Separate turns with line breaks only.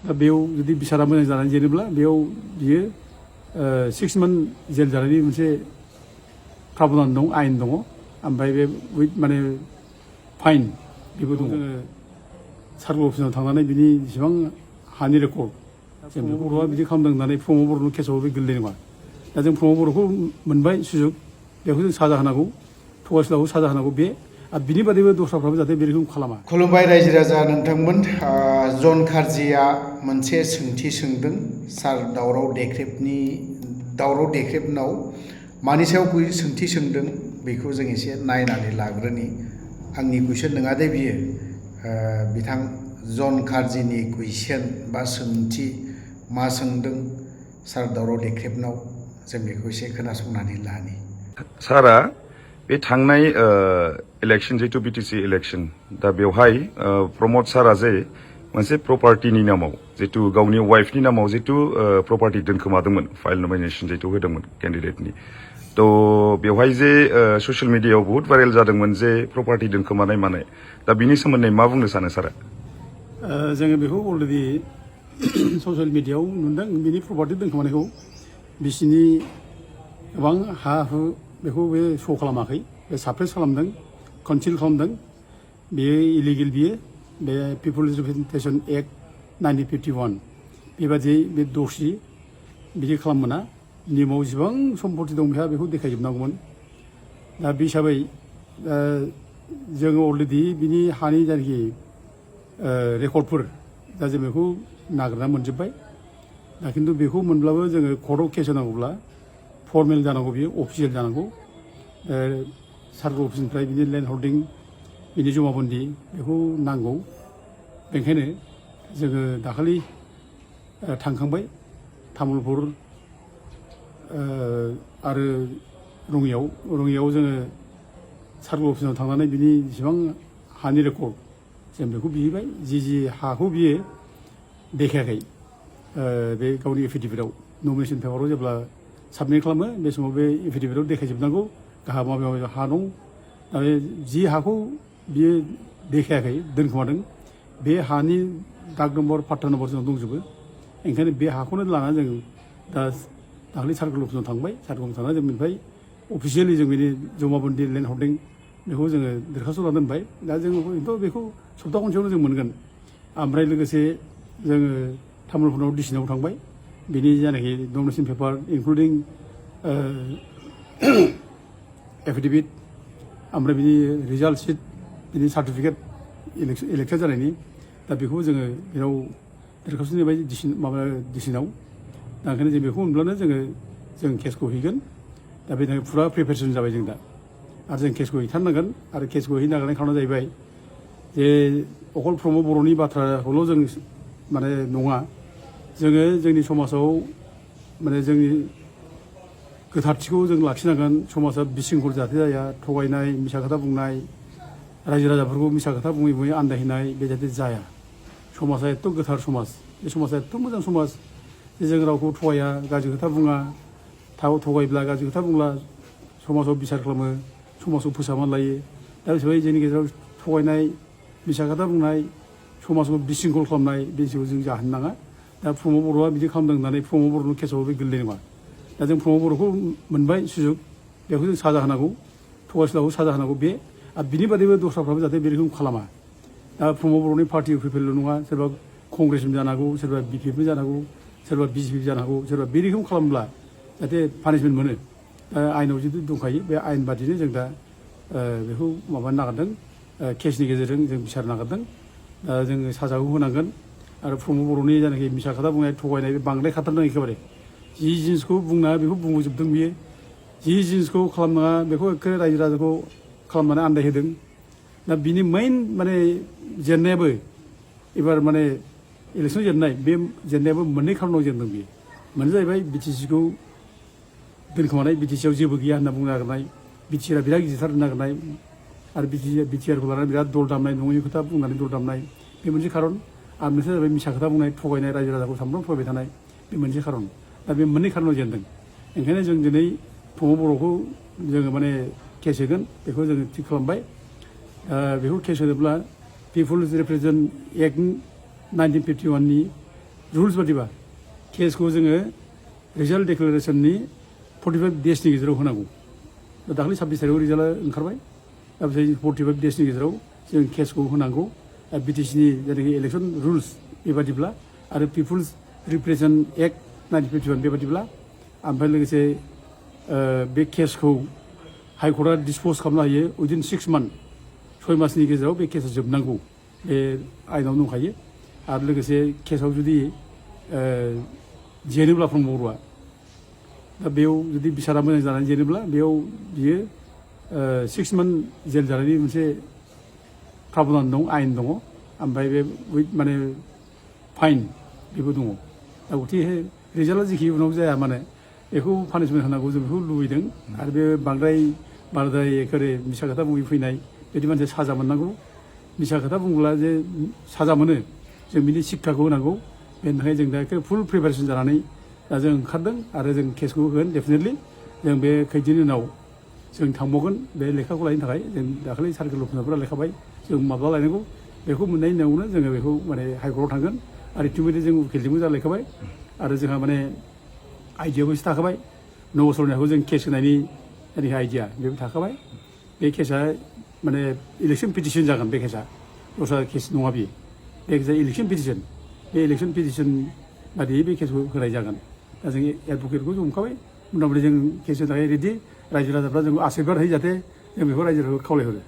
दा बेयाव जुदि बिसारा मोजां जानानै जेनोब्ला बेयाव बियो 6 month जेल जानायनि मोनसे प्रावधान दं, आयेन दङ। ओमफ्राय बे माने फाइन बेबो दङ। जोङो सार्कल अफिसाव थांनानै बिनि जेसेबां हानि रेकर्ड जों बेखौ बर'आ बिदि खालामदों होननानै प्रमद बर'नि केसाव बे गोरलै नङा। दा जों प्रमद बर'खौ मोनबाय सुजुग, बेखौ जों साजा होनांगौ, थगायस्लाखौ साजा होनांगौ। बे आरो बिनि बादैबो दस्राफ्राबो जाहाथे बे रोखोम खालामा।
खुलुमबाय रायजो राजा नोंथांमोन। जन खारजिया मोनसे सोंथि सोंदों सार दावराव देख्रेबनाव मानि सायाव सोंथि सोंदों बेखौ जों एसे नायनानै लाग्रोनि। आंनि कुइसन नङा दे बियो, बिथां जन खारजिनि कुइसन बा सोंथि मा सोंदों सार दावराव देख्रेबनाव, जों बेखौ एसे खोनासंनानै लानि।
सारा बे थांनाय इलेक्शन जितु बिटिसि इलेक्शन, दा बेवहाय प्रमद सारा जे मोनसे प्रपार्टिनि नामाव जितु गावनि वाइफनि नामाव जितु प्रपार्टि दोनखोमादोंमोन, फाइल नमिनेशन जितु होदोंमोन कैंडिडेटनि, तो बेवहाय जे ससियेल मिडियायाव बहुत भाइरेल जादोंमोन जे प्रपार्टि दोनखोमानाय मानाय, दा बिनि सोमोन्दै मा बुंनो सानो सारा?
जोङो बेखौ अलरेडि ससियेल मिडियायाव नुदों, बिनि प्रपार्टि दोनखोमानायखौ। बिसिनि गोबां हा हु बेखौ बे श' खालामाखै, बे साप्रेस खालामदों, कनसिल खालामदों। बेयो इलिगेल, बियो बे पिपल्स रिप्रेजेन्टेशन एक्ट 1951 बेबादियै बे दर्सि बिदि खालामनो मोना। नियमाव जेसेबां सम्पति दं बेहा बेखौ देखायजोबनांगौमोन। दा बे हिसाबै जोङो अलरेडि बिनि हानि जायनाखि रेकर्डफोर, दा जों बेखौ नागिरना मोनजोब्बाय। दा खिन्थु बेखौ मोनब्लाबो जोङो कर्टआव केस होनांगौब्ला फर्मेल जानांगौ, बियो अफिसियेल जानांगौ। सार्कल अफिसनिफ्राय बिनि लेन्ड हल्डिं, बिनि जमाबन्दी बेखौ नांगौ। बेनिखायनो जोङो दाखालि थांखांबाय तामुलपुर आरो रङियाव जोङो सार्कल अफिसाव थांनानै बिनि जेसेबां हानि रेकर्ड जों बेखौ बिहैबाय। जि हाखौ बियो देखायाखै बे गावनि एफिडेभिटआव, नमिनेशन पेपाराव जेब्ला साबमिट खालामो बे समाव बे एफिडेभिटआव देखायजोबनांगौ गाहा माबे हा दं। आरो जि हाखौ बियो देखायाखै, दोनखोमादों, बे हानि दाग नम्बर, पाट्टा नम्बर जोंनाव दंजोबो। ओंखायनो बे हाखौनो लानानै जों दा दाखालि सार्कल अफिसाव थांबाय। सार्कल अफिसाव थांनानै जों बेनिफ्राय अफिसियेलि जों बिनि जमाबन्दी, लेन्ड हल्डिं बेखौ जोङो दरखास्त लाना दोनबाय। दा जोङो बेखौ सप्ता खनसेयावनो जों मोनगोन। ओमफ्राय लोगोसे जोङो तामुलपुराव डिसिनाव थांबाय, बिनि जायनाखि नमिनेशन पेपार इनक्लुडिं एफिडेभिट, ओमफ्राय बिनि रिजाल्ट सिट, बिनि सार्टिफिकेट इलेक्शन जानायनि, दा बेखौ जोङो बेयाव दरखास्त होबाय डिसिनाव। दा ओंखायनो जों बेखौ मोनब्लानो जों केसखौ हैगोन। दा बेनि थाखाय फुरा प्रिपेरेसन जाबाय जों दा। आरो जों केसखौ हैथारनांगोन। आरो केसखौ हैनो नागिरनाय खारना जाहैबाय जे अकल प्रमद बर'नि बाथ्राखौल' जों माने नङा, जोङो जोंनि समाजाव माने जोंनि गोथारथिखौ जों लाखिनांगोन। समाजा बिसिंखल जाहाथे जाया, थगायनाय, मिसा खोथा बुंनाय, रायजो राजाफोरखौ मिसा खोथा बुङै आन्दायहोनाय, बे जाहाथे जाया। समाजा एथ' गोथार समाज, बे समाजा एथ' मोजां समाज जे जों रावखौ थगाया, गाज्रि खोथा बुङा। थगायब्ला, गाज्रि खोथा बुंब्ला समाजाव बिसार खालामो, समाजखौ फोसाबनानै लायो। दा हिसाबै जोंनि गेजेराव थगायनाय, मिसा खोथा बुंनाय, समाजखौ बिसिंखल खालामनाय, बे जिउआव जों जाहोनो नाङा। दा प्रमद बर'आ बिदि खालामदों होननानै प्रमद बर'नि केसाव बे गोरलै नङा। दा जों प्रमद बर'खौ मोनबाय सुजुग, बेखौ जों साजा होनांगौ, थगायस्लाखौ साजा होनांगौ। बे आरो बिनि बादैबो दस्राफ्राबो जाहाथे बे रोखोम खालामा। दा प्रमद बर'नि पार्टि पिपलल' नङा, सोरबा कंग्रेसनि जानो हागौ, सोरबा बिपिएफनि जानो हागौ, सोरबा बिजेपि जानो हागौ। सोरबा बे रोखोम खालामब्ला जाहाथे पानिशमेन्ट मोनो। आयेनाव जिथु दंखायो, बे आयेन बादिनो जों दा बेखौ माबानो नागिरदों, केसनि गेजेरजों जों बिसार नागिरदों। दा जोङो साजाखौ होनांगोन। आरो प्रमद बर'नि जायनाखि मिसा खोथा बुंनाय, थगायनाय, बे बांद्राय खाथारदों एखेबारे। जि जिनिसखौ बुंनाङा बेखौ बुंजोबदों बियो। जि जिनिसखौ खालामनाङा बेखौ एखे रायजो राजाखौ खालामनानै आन्दायहोदों। दा बिनि मेइन माने जेननायाबो एबार माने इलेक्सन जेननाय, बे जेननायाबो मोननै खारनाव जेनदों बियो। मोनसेया जाहैबाय बिटिसिखौ दोनखोमानाय, बिटिसिआव जेबो गैया होनना बुंनो नागिरनाय, बिटिआरआ बिराद गिदिरथार होननो नागिरनाय, आरो बिटिआरखौ लानानै बिराद दल दामनाय, नङैनि खोथा बुंनानै दल दामनाय, बे मोनसे खारन। आरो मोनसेया जाबाय मिसा खोथा बुंनाय, थगायनाय, रायजो राजाखौ सामफ्रामबो थगायबाय थानाय, बे मोनसे खारन। दा बे मोननै खारनाव जेनदों। ओंखायनो जों दिनै प्रमद बर'खौ जोङो माने केस होगोन, बेखौ जोङो थिग खालामबाय। बेखौ केस होनोब्ला पिपल्स रिप्रेजेन्टेशन एक्ट 1951 नि रुल्स बादिबा केसखौ जोङो रिजाल्ट डिक्लेरेसननि 45 डेजनि गेजेराव होनांगौ दा दाखालि 26 तारिखआव रिजाल्टआ ओंखारबाय दा बे 45 डेजनि गेजेराव जों केसखौ होनांगौ बिटिसिनि जेनाखि इलेक्सन रुल्स बेबादिब्ला आरो पिपुल्स रिप्रेजेन्ट एक्ट 1951 बेबादिब्ला ओमफ्राय लोगोसे बे केसखौ हाइकर्टआ डिसपज खालामनो हायो उइदिन 6 मान्थ 6 मासनि गेजेराव बे केसा जोबनांगौ बे आयेनाव दंखायो आरो लोगोसे केसाव जुदि जेनोब्ला प्रमद बर'आ दा बेयाव जुदि बिसारा मोजां जानानै जेनोब्ला बेयाव बियो 6 मान्थ जेल जानायनि मोनसे प्राबधान दं आयेन दङ ओमफ्राय बे माने फाइन बेबो दङ दा गतिके रिजाल्टआ जेखि उनाव जाया माने बेखौ पानिशमेन्ट होनांगौ जों बेखौ लुबैदों आरो बे बांद्राय एखेबारे मिसा खोथा बुंयै फैनाय बिदि मानसिया साजा मोननांगौ मिसा खोथा बुंब्ला जे साजा मोनो जों बिनि शिक्षाखौ होनांगौ बेनि थाखाय जों दा फुल प्रिपेरेसन जानानै दा जों ओंखारदों आरो जों केसखौ होगोन डेफिनेटलि जों बे खैदिननि उनाव जों थांबावगोन बे लेखाखौ लायनो थाखाय जों दाखालि सार्केल अफिसारफोरा लेखाबाय जों माब्ला लायनांगौ बेखौ मोननायनि उनावनो जोङो बेखौ माने हाइकर्टआव थांगोन आरो इटिमयदे जों उकिलजोंबो जालायखाबाय आरो जोंहा माने आइडियाबो एसे थाखाबाय 9 बोसोरनि हाखौ जों केस होनायनि जायनाखि आइडिया बेबो थाखाबाय बे केसा माने इलेक्सन पिटिसन जागोन बे केसा दस्रा केस नङा बेयो बे केसा इलेक्सन पिटिसन बे इलेक्सन पिटिसन बादियै बे केसखौ होनाय जागोन दा जों एडभकेटखौ जों हमखाबाय मथा मथि जों केस होनो थाखाय रेडि रायजो राजाफ्रा जोंखौ आसिरबाद होयो जाहाथे जों बेखौ रायजोफोरखौ खावलायहरो